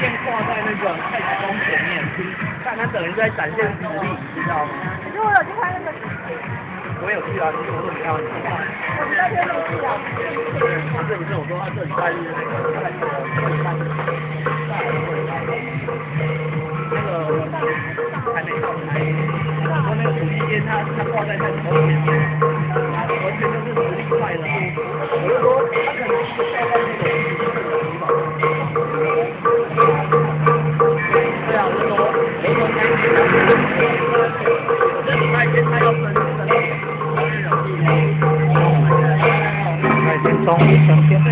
剑挂在那个太子宫前面，看他等于在展现实力，你知道吗？可是我有去看那个，我有去啊，你我说你看，我礼拜天没去啊。不是不是，我说他这礼拜日那个太子那个还没到台，我说那个土地剑他挂在太子宫前面，他完全就是实力派的啊。我就说他可能是挂在那个对啊，我就说那一天，我这礼拜天他要升。礼拜天中午升天。对。